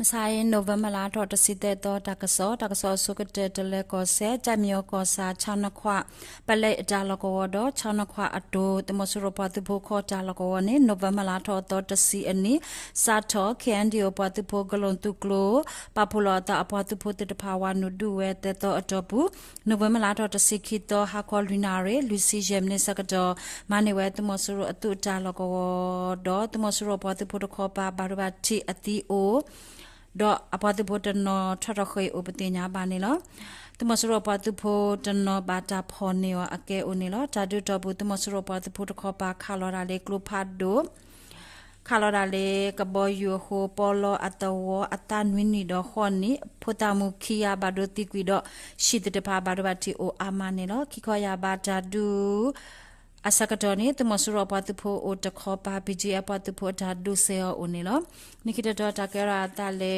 မဆါအံၤ November လါထီၣ်တဆံသၢသီ တၢ်ကစီၣ်, တၢ်ကစီၣ်အဆိကတၢၢ် တလၢၤကီၢ်စဲၣ် ကၠဲၣ်မံယီၤကီၢ်ဆၣ် ဆၣ်နခွး ပလဲအတၢ်လီၢ်ကဝီၤဒီး ဆၣ်နခွးအတိၤ သုးမီၤစိရိၤပှၤသုးဖိခီတၢ်လီၢ်ကဝီၤန့ၣ် November လါထီၣ်အသီတဆံအနံၤ စးထီၣ် ခ့ၣ်အဲၣ်ယူၣ်ပှၤသုးဖိကလူးသုးကျိၤ ပာ်ဖှိၣ်လီၤအသးအပှၤသုးဖိသ့ၣ်တဖၣ် ဝၤနုာ်ဒုးဝဲသၢသီအတီၢ်ပူၤ November လါထီၣ်တဆံခံသီ ဟါခီလွံၢ်နၣ်ရံၣ် လွံၢ်ဆံယဲၢ်မံးနံးဆၢကတီၢ် မၤန့ၢ်ဝဲသုးမီၤစိရိၤအသုးတၢ်လီၢ်ကဝီၤဒီး သုးမီၤစိရိၤပှၤသုးဖိတခီပၤ ဘၣ်ဒိဘၣ်ထံးအသံအိၣ် ဒီးအပှၤသုးဖိတနီၤထီၣ်ထီၣ်ဃ့ၢ်အိၣ်ပသ့ၣ်ညါဘၣ်န့ၣ်လီၤ. သုးမီၤစိရိၤပှၤသုးဖိတနီၤဘၣ်တၢ်ဖီၣ်န့ၢ်အီၤအကဲအိၣ်န့ၣ်လီၤ. တၢ်ဒုးတီၢ်ပူၤ သုးမီၤစိရိၤပှၤသုးဖိတခီပၤ ခးလီၤဒၣ်လၢကျိဖးဒိၣ် ခးလီၤဒၣ်လၢကဘီယူၤအဃိ ပီလီအသဝီအသးနွံနံၣ်ဒီးဃိးနံၣ် ဖိသၣ်မုၣ်ခံဂၤဘၣ်ဒိသံကွံာ်ဒီး ဟံၣ်သ့ၣ်တဖၣ်ဘၣ်ဒိဘၣ်ထံးအိၣ်အါမးန့ၣ်လီၤ. ခံခီယၢ်ဘးတၢ်ဒုး အဆၢကတီၢ်န့ၣ် သုးမီၤစိရိၤအပှၤသုးဖိအိၣ်တခီပၤ ဘံၣ်ကၠံအပှၤသုးဖိအတၢ်ဒုးစဲအီၤအိၣ်န့ၣ်လီၤ. နံၣ်ခံတတီၤတၢ်ကဲထီၣ်အသးလၢ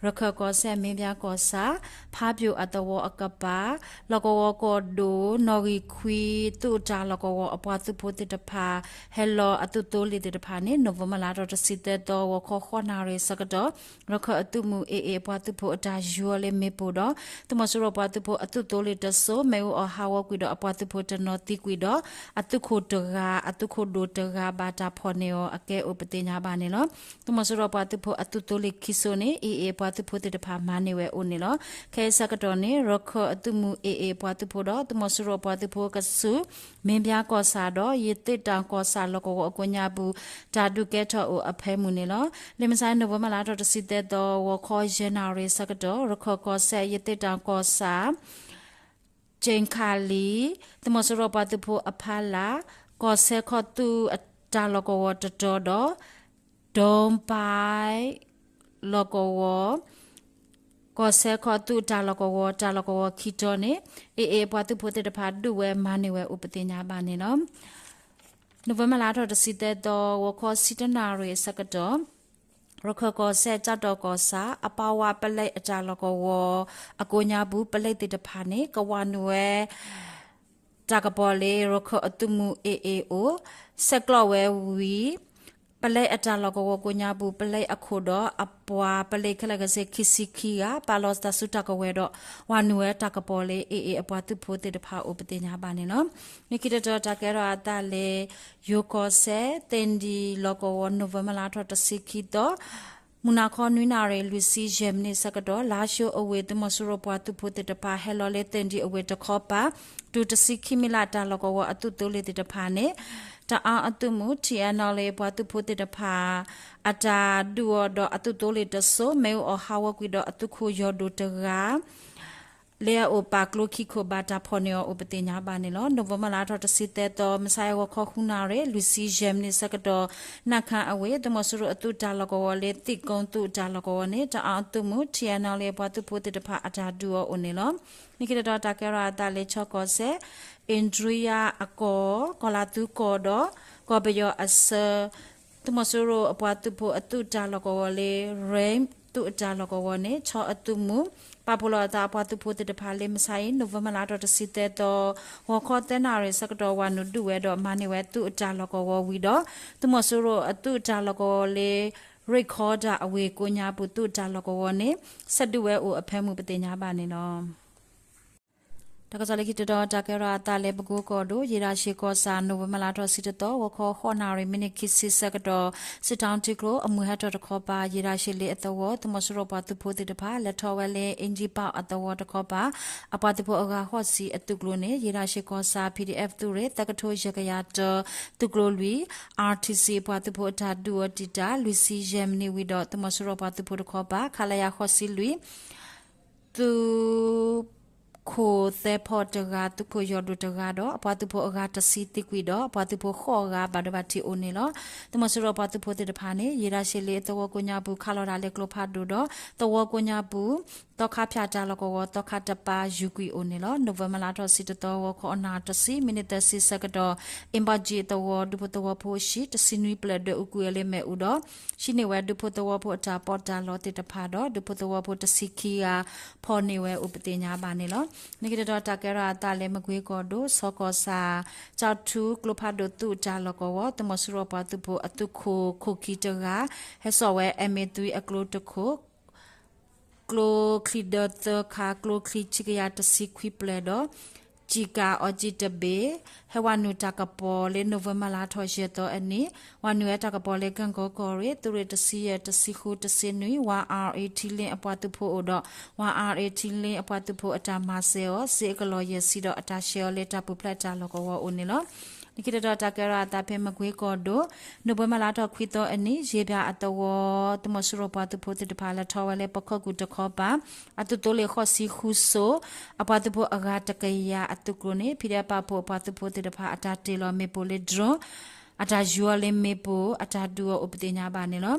ရခၢၣ်ကီၢ်စဲၣ် မ့ၢ်ဘၠါကီၢ်ဆၣ် ဖးပၠိၣ်အသဝီအကပၤ လီၢ်ကဝီၤကီၢ်ဒိၣ် နီၣ်ဂံၢ်ခွံ သုးတၢ်လီၢ်ကဝီၤအပှၤသုးဖိသ့ၣ်တဖၣ် ဟဲလီၤအသုးသိလ့ၣ်သ့ၣ်တဖၣ်န့ၣ် November လါထီၣ်တဆံသၢသီ ဂီၤခီဃိးနၣ်ရံၣ်ဆၢကတီၢ် ရခၢၣ်အသုးမုၢ် AA အပှၤသုးဖိအတၢ်ယူၤအီၤလၢမ့ၣ်ပိၢ်ဒီး သုးမီၤစိရိၤပှၤသုးဖိအသုးသိလ့ၣ်တစိၤ မ့ၣ်အူအီၣ်ဟးဂီၤကွံာ်ဒီးအပှၤသုးဖိတနီၤသံကွံာ်ဒီး အသုးခိၣ်တဂၤ အသုးခိၣ်ဒိၣ်တဂၤဘၣ်တၢ်ဖီၣ်န့ၢ်အီၤအကဲအိၣ်ပသ့ၣ်ညါဘၣ်န့ၣ်လီၤ. သုးမီၤစိရိၤပှၤသုးဖိအသုးသိလ့ၣ်ခံစိၤန့ၣ် AA အပှၤသုးဖိသ့ၣ်တဖၣ်မၤန့ၢ်ဝဲအိၣ်န့ၣ်လီၤ. ခဲအံၤဆၢကတီၢ်န့ၣ် ရခၢၣ်အသုးမုၢ် AA အပှၤသုးဖိဒီး သုးမီၤစိရိၤအပှၤသုးဖိကဆူၣ် မ့ၢ်ဘၠါကီၢ်ဆၣ်ဒီး ယသ့ၣ်တၢ်ကီၢ်ဆၣ်လီၢ်ကဝီၤအကိးညါပူၤ တၢ်ဒုးကဲထီၣ်အိၣ်အဖၢမုၢ်န့ၣ်လီၤ. လၢမဆါ November လါထီၣ်တဆံသၢသီ ဂီၤခီယဲၢ်နၣ်ရံၣ်ဆၢကတီၢ် ရခၢၣ်ကီၢ်စဲၣ် ယသ့ၣ်တၢ်ကီၢ်ဆၣ် ကၠ့ၣ်ခၣ်လံၤ သုးမီၤစိရိၤပှၤသုးဖိအဖီလာ် ကီၢ်စဲၣ်ခီၣ်သုးအတၢ်လီၢ်ကဝီၤတတီၤဒီး ဒိၣ်ပၢၢ် လီၢ်ကဝီၤ ကီၢ်စဲၣ်ခီၣ်သုးတၢ်လီၢ်ကဝီၤ တၢ်လီၢ်ကဝီၤခံတီၤန့ၣ် AA အပှၤသုးဖိသ့ၣ်တဖၣ်ဒုးဝဲမၤန့ၢ်ဝဲအိၣ်ပသ့ၣ်ညါဘၣ်န့ၣ်လီၤ. November လါထီၣ်တဆံသၢသီ ဂီၤခီဆံတၢနၣ်ရံၣ်အဆၢကတီၢ် ရခၢၣ်ကီၢ်စဲၣ် ကၠီၣ်တီၣ်ကီၢ်ဆၣ် အပီဝါပလဲအတၢ်လီၢ်ကဝီၤ အကိးညါပူၤ ပလဲသ့ၣ်တဖၣ်န့ၣ် ကဝၤနုာ်ဝဲ တၢ်ကပီၤလၢ ရခၢၣ်အသုးမုၢ် AA အိၣ် ဆဲးကျိးဝဲဝံၤ ပလဲအတၢ်လီၢ်ကဝီၤကိးညါပူၤ ပလဲအခိၣ်ဒီး အပှၤပလဲခဲလၢာ်ခဲဆ့ခံဆံခံဂၤ ပာ်လီၤတၢ်စုတၢ်ကဝဲၤဒီး ဝၤနုာ်ဝဲတၢ်ကပီၤလၢ AA အပှၤသုးဖိသ့ၣ်တဖၣ်အိၣ်ပသ့ၣ်ညါဘၣ်န့ၣ်လီၤ. လၢခံတတီၤတၢ်ကဲထီၣ်အသးလၢ ယိၤကီၢ်စဲၣ် သ့ၣ်ဒံၣ်လီၢ်ကဝီၤ November လါထီၣ်တဆံခံသီ မုၢ်နၤခီနွံနၣ်ရံၣ် လွံၢ်ဆံယဲၢ်မံးနံးဆၢကတီၢ် လါၡိအဝ့ၢ် သုးမီၤစိရိၤပှၤသုးဖိသ့ၣ်တဖၣ် ဟဲလီၤလၢသ့ၣ်ဒံၣ်အဝ့ၢ်တခီပၤ တုၤတဆံခံမံးလး တၢ်လီၢ်ကဝီၤအသုးသိလ့ၣ်သ့ၣ်တဖၣ်န့ၣ် တအါအသုးမုၢ် ထံၣ်အဲၣ်နီၣ်လ့ၣ် ပှၤသုးဖိသ့ၣ်တဖၣ် အတၢ်ဒုးအီၤဒီး အသုးသိလ့ၣ်တစိၤ မ့ၣ်အူအီၣ်ဟးဂီၤကွံာ်ဒီး အသုးခိၣ်ယီၢ်ဒိၣ်တဂၤ လၢအအိၣ်ပာ်ကျိခံခိၣ် ဘၣ်တၢ်ဖီၣ်န့ၢ်အီၤအိၣ်ပသ့ၣ်ညါဘၣ်န့ၣ်လီၤ. November လါထီၣ်တဆံသၢသီ မုၢ်ဆါအံၤ ဂီၤခီဃုနၣ်ရံၣ် လွံၢ်ဆံယဲၢ်မံးနံးဆၢကတီၢ် နၢ်ခၢၣ်အဝ့ၢ် သုးမီၤစိရိၤအသုးတၢ်လီၢ်ကဝီၤလၢ သံၣ်ကိသုးတၢ်လီၢ်ကဝီၤန့ၣ် တအါအသုးမုၢ် ထံၣ်အဲၣ်နီၣ်လ့ၣ် ပှၤသုးဖိသ့ၣ်တဖၣ် အတၢ်ဒုးအီၤအိၣ်န့ၣ်လီၤ. လၢခံတတီၤတၢ်ကဲထီၣ်အသးလၢ ခၠီကီၢ်စဲၣ် အ့ၣ်ဒြံယါအကီၢ် ကီၢ်လၤသူကီၢ်ဒီး ကီၢ်ပယီၤအဆၢ သုးမီၤစိရိၤအပှၤသုးဖိအသုးတၢ်လီၢ်ကဝီၤလၢ ရ့သုးအတၢ်လီၢ်ကဝီၤန့ၣ် ခၠီအသုးမုၢ် ပာ်ဖှိၣ်လီၤအသးအပှၤသုးဖိသ့ၣ်တဖၣ်လၢ မုၢ်ဆါအံၤ November လါထီၣ်တဆံသၢသီ ဂီၤခီသၢနၣ်ရံၣ်ဆၢကတီၢ် ဝၤနုာ်ဒုးဝဲဒီး မၤန့ၢ်ဝဲသုးအတၢ်လီၢ်ကဝီၤဝံၤဒီး သုးမီၤစိရိၤအသုးတၢ်လီၢ်ကဝီၤလၢ ရ့ခီဒၣ်အဝ့ၢ်ကိးညါပူၤ သုးတၢ်လီၢ်ကဝီၤန့ၣ် ဆဲးဒုးဝဲအိၣ်အဖၢမုၢ်ပသ့ၣ်ညါဘၣ်န့ၣ်လီၤ. တၢ်ကစီၣ်လၢခံတတီၤ တၢ်ကဲထီၣ်အသးလၢ ပကိကီၢ်ဒိၣ် ယ့ၣ်ဒၣ်ရှ့ၣ်ကီၢ်ဆၣ် November လါထီၣ်တဆံတသီ ဂီၤခီဃိးနၣ်ရံၣ် မံးနံးခံဆံဆၢကတီၢ် စံးတီထံကျိ အမုၢ်ဟဲထီၣ်တခီပၤ ယ့ၣ်ဒၣ်ရှ့ၣ်လ့အသဝီ သုးမီၤစိရိၤပှၤသုးဖိသ့ၣ်တဖၣ် လဲၤထီၣ်ဝဲလၢ အ့ၣ်ကၠံပၣ်အသဝီတခီပၤ အပှၤသုးဖိအဂၤဃိးဆံအသုးကျိၤန့ၣ် ယ့ၣ်ဒၣ်ရှ့ၣ်ကီၢ်ဆၣ် ပီၣ်ဒံၣ်အဲၣ်ဖ် သုးရ့ၣ် သၢကထိယဲၢ်ကယၤတၢ သုးကျိၤလွံၢ် အါထံၣ်စံၣ် ပှၤသုးဖိအတၢ်ဒုးအီၤတံာ်တာ် လွံၢ်ဆံယဲၢ်မံးနံးဝံၤဒီး သုးမီၤစိရိၤပှၤသုးဖိတခီပၤ ခလရ ဃိးဆံလွံၢ် သုးခိၣ်သၢဖီတဂၤ သုးခိၣ်ယီၢ်ဒိၣ်တဂၤဒီး အပှၤသုးဖိအဂၤတဆံသံကွံာ်ဒီး အပှၤသုးဖိဃိးဂၤ ဘၣ်ဒိဘၣ်ထံးအိၣ်န့ၣ်လီၤ. သုးမီၤစိရိၤပှၤသုးဖိသ့ၣ်တဖၣ်န့ၣ် ယ့ၣ်ဒၣ်ရှ့ၣ်လ့အသဝီကိးညါပူၤ ခးလီၤဒၣ်လၢကျိဖးဒိၣ်ဒီး သဝီကိးညါပူၤ သီခါဖၠၣ်တၢ်လီၢ်ကဝီၤ သီခါတပၤ ယူၤကွံာ်အိၣ်န့ၣ်လီၤ. November လါထီၣ်တဆံတသီ ဂီၤခီနၣ်ရံၣ်တဆံ မံးနံးသၢဆံဆၢကတီၢ် အ့ၣ်ဘီၣ်ကၠံအသဝီ ဒူဖိသဝီဖိအဟံၣ် တဆံနွံပျဲၢ်ဒွဲၣ်အူကွံာ်အီၤလၢမ့ၣ်အူဒီး ဟံးန့ၢ်ဝဲဒူဖိသဝီဖိအတၢ်ပီးတၢ်လီသ့ၣ်တဖၣ်ဒီး ဒူဖိသဝီဖိတဆံခံဂၤ ဖီၣ်န့ၢ်ဝဲအိၣ်ပသ့ၣ်ညါဘၣ်န့ၣ်လီၤ. လၢခံတတီၤတၢ်ကဲထီၣ်အသးလၢ မကွ့ကီၢ်ဒိၣ် ဆီကီၢ်ဆၣ် ကၠီၣ်ထူကျိဖးဒိၣ်သုးတၢ်လီၢ်ကဝီၤ သုးမီၤစိရိၤပှၤသုးဖိအသုးခိၣ်ခိၣ်ခံတဂၤ ဟဲစိာ်ဝဲ M A three အကျိတခိၣ် ကျိချံဒၢသၢခါ, ကျိချံဆံကယၤတဆံခွံပျဲၢ်ဒီး စံၣ်ကၣ်အီၣ်ကံၣ်တဘ့ၣ်, ဟဲဝၤနုာ်တၢ်ကပီၤလၢ November လါထီၣ်ယဲၢ်သီအနံၤ, ဝၤနုာ်ဝဲတၢ်ကပီၤလၢ ကၢၢ်ကီကီၢ်ရ့ၣ်, သုးရ့ၣ်တဆံယဲၢ် တဆံဃု တဆံနွံ, ဝၤ R A ထံလ့ၣ်အပှၤသုးဖိအိၣ်ဒီး ဝၤ R A ထံလ့ၣ်အပှၤသုးဖိအတၢ်မၤစၢၤအီၤ, စ့အကလီၢ်ယဲၢ်ဆံဒီး အတၢ်ဆှၢအီၤလၢတၢ်ပူၤဖျဲးတၢ်လီၢ်ကဝီၤအိၣ်န့ၣ်လီၤ. လၢခံတတီၤတၢ်ကဲထီၣ်အသးဖဲမကွ့ကီၢ်ဒိၣ်, November လါထီၣ်ခွံသီအနံၤ, ယ့ၣ်ဖၠၣ်အသဝီ သုးမီၤစိရိၤပှၤသုးဖိသ့ၣ်တဖၣ် လဲၤထီၣ်ဝဲလၢပခိၣ်ကူၣ်တခီပၤ အသုးသိလ့ၣ်ဃိးဆံဃုစိၤ, အပှၤသုးဖိအဂၤတကယၤအသုးကျိၤန့ၣ် ဖံးဒဲးပာ်ဖှိၣ်အပှၤသုးဖိသ့ၣ်တဖၣ် အတၢ်တ့ၢ်လီၤမ့ၣ်ပိၢ်လၢ drone, အတၢ်ယူၤအီၤလၢမ့ၣ်ပိၢ် အတၢ်ဒုးအီၤအိၣ်ပသ့ၣ်ညါဘၣ်န့ၣ်လီၤ.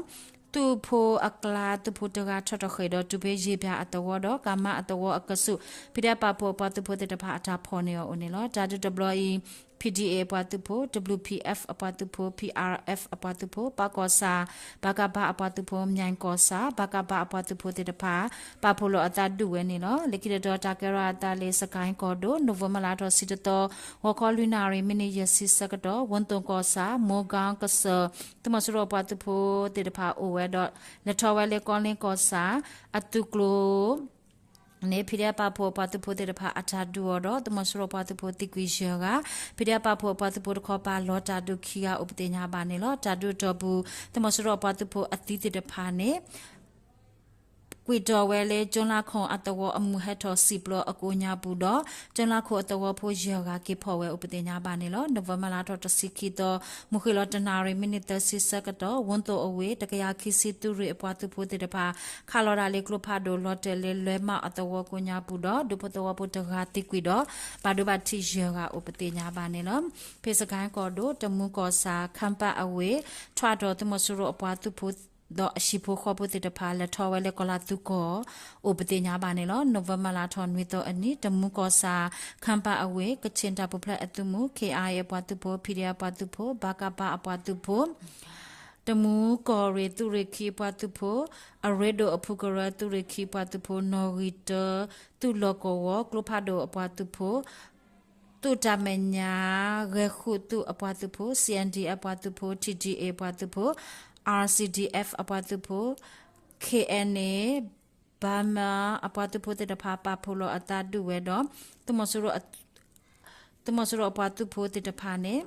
သုးဖိအကျါ သုးဖိတဂၤထီၣ်တဃ့ၢ်ဒီး တုၤဖဲယ့ၣ်ဖၠၣ်အသဝီဒီး ကမၤအသဝီအကဆူး ဖံးဒဲးပာ်ဖှိၣ်အပှၤသုးဖိသ့ၣ်တဖၣ် အတၢ်ဖီၣ်န့ၢ်အီၤအိၣ်န့ၣ်လီၤ. တၢ်ဒုးတဘျီအံၤ P D A အပှၤသုးဖိ, W P F အပှၤသုးဖိ, P R F အပှၤသုးဖိ, ပၢ်ကီၢ်ဆၣ်, ပကဖ အပှၤသုးဖိ, မၠဲၣ်ကီၢ်ဆၣ်, ပကဖ အပှၤသုးဖိသ့ၣ်တဖၣ် ပာ်ဖှိၣ်လီၤအသးဒုးဝဲန့ၣ်လီၤ. လၢခံတတီၤတၢ်ကဲထီၣ်အသးလၢ စကဲၣ်ကီၢ်ဒိၣ်, November လါထီၣ်ဆံတသီ, ဂီၤခီလွံၢ်နၣ်ရံၣ် မံးနံးယဲၢ်ဆံဆၢကတီၢ်, ဝူသိၣ်ကီၢ်ဆၣ်, မိၢ်ကီကစၢၢ်, သုးမီၤစိရိၤအပှၤသုးဖိသ့ၣ်တဖၣ်အိၣ်ဝဲဒီး လဲၤထီၣ်ဝဲလၢကီလ့ကီၢ်ဆၣ် အသုးကျိၤ န့ၣ် ဖံးဒဲးပာ်ဖှိၣ်အပှၤသုးဖိသ့ၣ်တဖၣ် အတၢ်ဒုးအီၤဒီး သုးမီၤစိရိၤအပှၤသုးဖိသံကွံာ်ယဲၢ်ဂၤ, ဖံးဒဲးပာ်ဖှိၣ်အပှၤသုးဖိတခီပၤ လီၤတၢ်ဒုးခံဂၤအိၣ်ပသ့ၣ်ညါဘၣ်န့ၣ်လီၤ. တၢ်ဒုးအတီၢ်ပူၤ သုးမီၤစိရိၤအပှၤသုးဖိအသံသ့ၣ်တဖၣ်န့ၣ် ကွံာ်တီၢ်ဝဲလၢ ကၠိလါခိၣ်အသဝီအမုၢ်ဟဲထီၣ်စံာ်ပျီအကိးညါပူၤဒီး ကၠိလါခိၣ်အသဝီဖိယဲၢ်ဂၤက့ၤဖီၣ်ဝဲအိၣ်ပသ့ၣ်ညါဘၣ်န့ၣ်လီၤ. November လါထီၣ်တဆံခံသီ မုၢ်ဃ့ၢ်လီၤတနၣ်ရံၣ် မံးနံးသၢဆံဆၢကတီၢ် ဝူသိၣ်အဝ့ၢ် တကယၤခံဆံသုးရ့ၣ်အပှၤသုးဖိသ့ၣ်တဖၣ် ခးလီၤတၢ်လၢကျိဖးဒိၣ် လီၤတဲာ်လၢလွဲမးအသဝီကိးညါပူၤဒီး ဒူဖိသဝီဖိတဂၤသံကွံာ်ဒီး ဘၣ်ဒိဘၣ်ထံးယဲၢ်ဂၤအိၣ်ပသ့ၣ်ညါဘၣ်န့ၣ်လီၤ. ဖဲစကဲၣ်ကီၢ်ဒိၣ် တမူကီၢ်ဆၣ် ခၢၣ်ပၢၣ်အဝ့ၢ် ထွဲဒီးသုးမီၤစိရိၤအပှၤသုးဖိ ဒီးအဟံၣ်ဖိဃီဖိသ့ၣ်တဖၣ် လဲၤထီၣ်ဝဲလၢကီၢ်လါသူကီၢ် အိၣ်ပသ့ၣ်ညါဘၣ်န့ၣ်လီၤ. November လါထီၣ်နွံသီအနံၤ တမူကီၢ်ဆၣ် ခၢၣ်ပၢၣ်အဝ့ၢ် ကချ့ၣ်တၢ်ပူၤဖျဲးအသုးမုၢ် K I A အပှၤသုးဖိ P D F အပှၤသုးဖိ ပကဖ အပှၤသုးဖိ တမူကီၢ်ရ့ၣ်သုးရ့ၣ်ခံအပှၤသုးဖိ အရ့ဒိၣ်အဖုကရၢသုးရ့ၣ်ခံအပှၤသုးဖိ နီၣ်ဂံၢ်တၢ သုးလီၢ်ကဝီၤ ကျိဖးဒိၣ်အပှၤသုးဖိ သုးတၢ်မဲာ်ညါ ဂဲၤဃုသုးအပှၤသုးဖိ C N D အပှၤသုးဖိ T D A အပှၤသုးဖိ R C D F အပှၤသုးဖိ K N A ဘၣ်မးအပှၤသုးဖိသ့ၣ်တဖၣ် ပာ်ဖှိၣ်လီၤအသးဒုးဝဲဒီး သုးမီၤစိရိၤအပှၤသုးဖိသ့ၣ်တဖၣ်န့ၣ်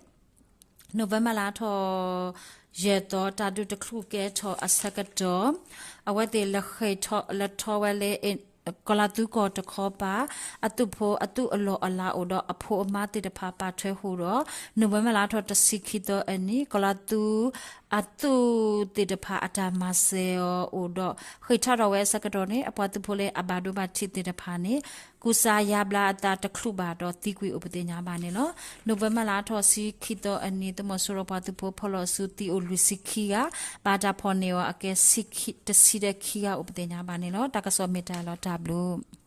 November လါထီၣ် ယဲၢ်သီ တၢ်ဒုးတချုးကဲထီၣ်အဆၢကတီၢ် အဝဲသ့ၣ် လဲၤထီၣ်ဝဲလၢ ကီၢ်လါသူကီၢ်တခီပၤ အသုးဖိအသုးအလီၢ်အလၤအိၣ်ဒီး အဖိအမါသ့ၣ်တဖၣ်ပာ်ထွဲဃုာ်ဒီး November လါထီၣ်တဆံခံသီအနံၤ ကီၢ်လါသူ အသုးသ့ၣ်တဖၣ်အတၢ်မၤစၢၤအီၤအိၣ်ဒီး ဃ့ၢ်ထီၣ်ထီၣ်ဝဲအဆၢကတီၢ်န့ၣ် အပှၤသုးဖိလၢအဘၣ်ဒိဘၣ်ထံးသ့ၣ်တဖၣ်န့ၣ် ကူစါယါဘျါအသးတချုးဘၣ်ဒီးသံကွံာ်အိၣ်ပသ့ၣ်ညါဘၣ်န့ၣ်လီၤ. November လါထီၣ်ဆံခံသီအနံၤ သုးမီၤစိရိၤပှၤသုးဖိဖီၣ်လီၤဆူသံအိၣ်လွံၢ်ဆံခံဂၤ ဘၣ်တၢ်ဖီၣ်န့ၢ်အီၤအကဲ တဆံဒီးခံဂၤအိၣ်ပသ့ၣ်ညါဘၣ်န့ၣ်လီၤ. တၢ်ကစီၣ်မ့ၢ်တၢ်လီၤတၢ်ဘျုး